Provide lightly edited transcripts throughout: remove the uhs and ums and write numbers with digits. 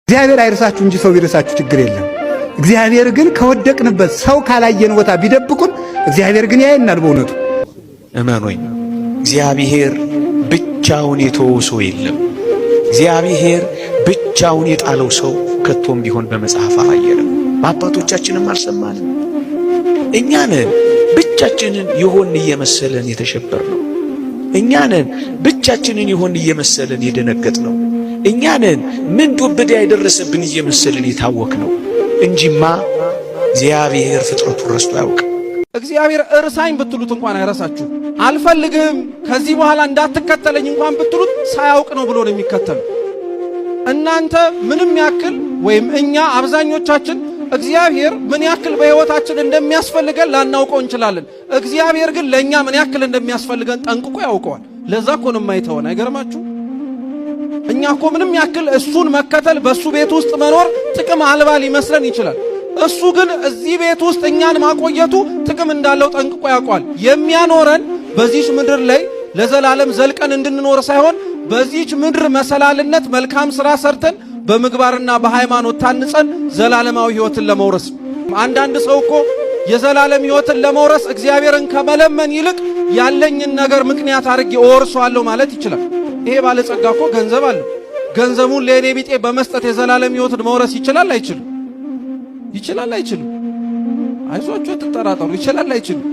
እግዚአብሔር አይርሳችሁ እንጂ ሰው ቢረሳችሁ ችግር የለም። እግዚአብሔር ግን ከወደቅንበት ሰው ካላየን ቦታ ቢደብቁን እግዚአብሔር ግን ያየናል። በእውነቱ እመኑኝ፣ እግዚአብሔር ብቻውን የተወው ሰው የለም። እግዚአብሔር ብቻውን የጣለው ሰው ከቶም ቢሆን በመጽሐፍ አላየንም፣ በአባቶቻችንም አልሰማንም። እኛ ነን ብቻችንን የሆን እየመሰለን የተሸበርነው። እኛ ነን ብቻችንን የሆን እየመሰለን የደነገጥነው። እኛ ነን ምን ዱብዳ የደረሰብን እየመሰለን የታወክነው እንጂማ እግዚአብሔር ፍጥረቱን ረስቶ አያውቅም። እግዚአብሔር እርሳኝ ብትሉት እንኳን አይረሳችሁ። አልፈልግህም ከዚህ በኋላ እንዳትከተለኝ እንኳን ብትሉት ሳያውቅ ነው ብሎ ነው የሚከተሉ። እናንተ ምንም ያክል ወይም እኛ አብዛኞቻችን እግዚአብሔር ምን ያክል በሕይወታችን እንደሚያስፈልገን ላናውቀው እንችላለን። እግዚአብሔር ግን ለእኛ ምን ያክል እንደሚያስፈልገን ጠንቅቆ ያውቀዋል። ለዛ እኮ ነው የማይተወን። አይገርማችሁ? እኛ እኮ ምንም ያክል እሱን መከተል በእሱ ቤት ውስጥ መኖር ጥቅም አልባ ሊመስለን ይችላል። እሱ ግን እዚህ ቤት ውስጥ እኛን ማቆየቱ ጥቅም እንዳለው ጠንቅቆ ያውቀዋል። የሚያኖረን በዚች ምድር ላይ ለዘላለም ዘልቀን እንድንኖር ሳይሆን በዚች ምድር መሰላልነት መልካም ስራ ሰርተን በምግባርና በሃይማኖት ታንጸን ዘላለማዊ ሕይወትን ለመውረስ። አንዳንድ ሰው እኮ የዘላለም ሕይወትን ለመውረስ እግዚአብሔርን ከመለመን ይልቅ ያለኝን ነገር ምክንያት አድርጌ እወርሰዋለሁ ማለት ይችላል። ይሄ ባለጸጋ እኮ ገንዘብ አለው። ገንዘቡን ለእኔ ቢጤ በመስጠት የዘላለም ሕይወትን መውረስ ይችላል አይችልም? ይችላል አይችልም? አይዟችሁ አትጠራጠሩ። ይችላል አይችልም?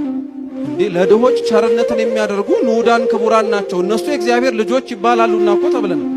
እንዴ ለድሆች ቸርነትን የሚያደርጉ ንዑዳን ክቡራን ናቸው፣ እነሱ የእግዚአብሔር ልጆች ይባላሉና እኮ ተብለናል።